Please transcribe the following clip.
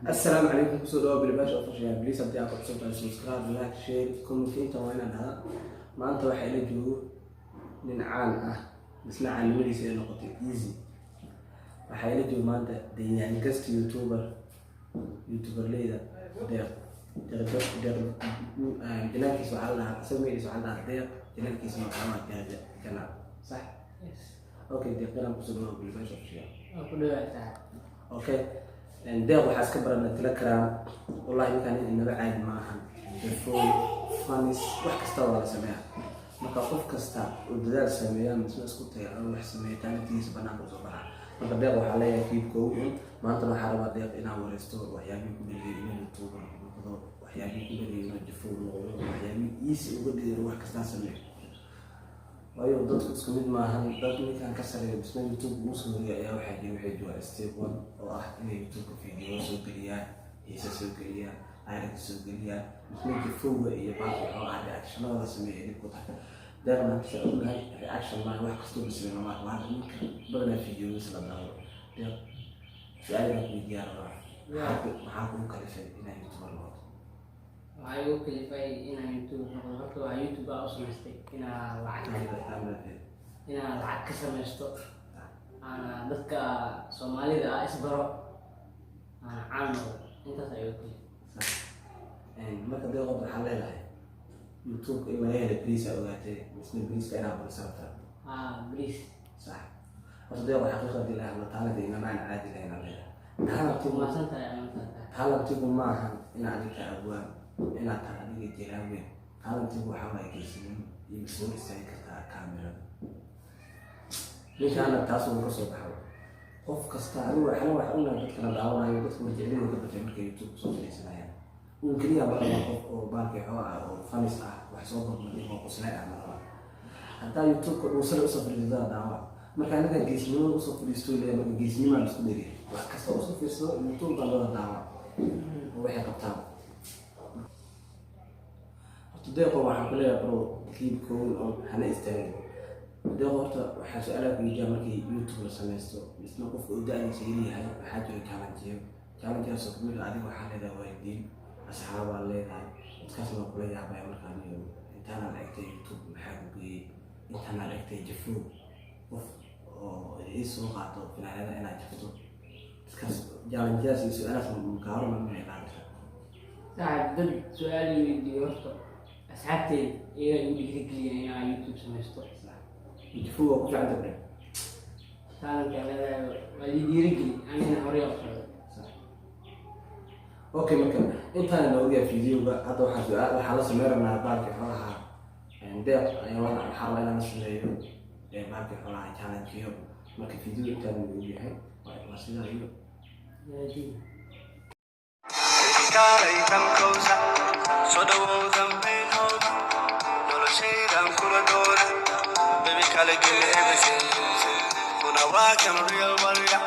Assalaamu calaykum, kusoo dhawaad Bilbaash Official. Please, haddii aad ku cusub tahay, subscribe, like, share, comment. Inta waa inaan dhahaa. Maanta waxaa ila joogo nin caan ah, misna caannimadiisa ay noqotay easy. Waxaa ila joogo maanta the youngest YouTuber, YouTuber-leyda, Deeq. Deeq, Deeq. Channel-kiisa waxaa la dhahaa, isaga magaciisa waxaa la dhahaa Deeq, channel-kiisana waxaa waa Deeq Channel, sax? Yes. Okay, Deeq Channel, kusoo dhawaad Bilbaash Official. Waa ku dhawaad saaxiib. Okay, Deeq waxaa iska baranay Telegram. Wallahi ninkaan inaba caadi ma ahan. Telephone funnies, wax kasta waa la sameeyaa. Marka qof kasta oo dadaal sameeya misna isku taya oo wax sameeya, talent-igiisa banaanka usoo baxaa. Marka Deeq waxaa leeyahay keep going. Maantana waxaa rabaa Deeq inaan wareysto waxyaabihii ku dhaliyay inuu YouTuber noqdo, waxyaabihii ku dhaliyay inuu jafo noqdo, waxyaabihii easy uga dhigay inuu wax kastaa sameeyo, waayo dadku isku mid maahan. Dad ninkan ka sareeya bisna YouTube ugu soo horiyay ayaa waxaa jira, waxay joogaan step one oo ah inay YouTube-ka video soo geliyaan, heesa soo geliyaan, lyrics soo geliyaan, misna jafowga iyo baanka xoolaha reaction-ada la sameeya ay dhib ku tahay. Deeqna hadda saa ognahay reaction maaha, wax kastoo la sameeyo maaha, waa ninka badanaa videogiisa la daawado. Deeq, su-aal baan ku weydiiyaa rabaa. Maxaa kugu kalifay inaad YouTuber noqoto? Waxaa igu kalifay inaan YouTube noqdo, horta waa YouTube aa u samaystay inaa lacag ka samaysto, aana dadka Soomaalida ah isbaro, aana caan noqdo. Intaas ayaa igu kalifay. Marka Deeqod, waxaa leedahay YouTube in laga helo bariis aa ogaatay, misna bariiska inaa balisarta? Haa, bariis. Sax. Horta Deeqo, xaqiiqa hadii la hadlo, talent inamaan caadi lahayn aa leedahay. Talent-igu Mahadsan tahay, amaansan tahay. Talent-igu ma ahan inaad adiga awaan, inaad tahay adiga jiraaweyn. Talent-igu waxaa waaye geesinimo iyo masoo istaagi kartaa kaamirada. Ninkaana taas uu ka soo baxo. Qof kasta anigu waxna wax ognahay, dadkana daawanayo, dadka warjeclidooda ka batay markay YouTube kusoo fadhiisanayaan uun keliya ma rabaa qof oo baalkii xoo ah oo funnies ah, wax soo badbadiyo oo qoslay ah ma rabaa. Haddaa YouTube-ka dhuusale usoo fadhiisataa daawa. Marka aniga geesnimada usoo fadhiisto leeyahay, marka geesnimaa la isku dheeriya, wax kasta usoo fiirsado YouTube baa looda daawa oo waxay qabtaan. Horta Deeqo, waxaan ku leeyahay, bro, keep going on, hana istaagin. Deeqo, horta waxaa su-aalaha ku weydiiyaa, markii YouTube la sameysto misna qofka uu da-diisa yaryahay, waxaa jira challenge-yo. Challenge-yaasoo kamid ah, adiga waxaa leedahay waalidiin, asxaabaa leedahay, dadkaasna waa kula yaabaya. Markaa aniga intaanaa la egtay YouTube, maxaa ku geeyey? Intaanaa la egtay jafo, qof oo ii soo qaato finaanada inaad jafto, dadkaas challenge-yaas iyo su-aalahaas makaaro ma imaan kartaa? Saaxiib, dad su-aal i weydiiyo, horta asxaabteyda iyagaa igu dhiirigeliya inaan YouTube samaysto. Jafo waa ku fiican tahay. Talent-ka leedahay waa lii dhiirigeli, anigana horey u socday. Okay, marka intaana noogayaa videoga hadda, waxaa su-aal waxaa la sameyn rabnaa baalkii xoolaha. Deeq ayaa waxaa rabaa inaan la sameeyo baalkii xoolaha challenge-yo. Marka video intaana noogu yahay waa sidaa iyo Yaadiin. Kaalay, come closer, soo dhawow dambayn hooba, noloshaydan kula doona. Baby, kale, give me everything. Kuna waa kan real warrior.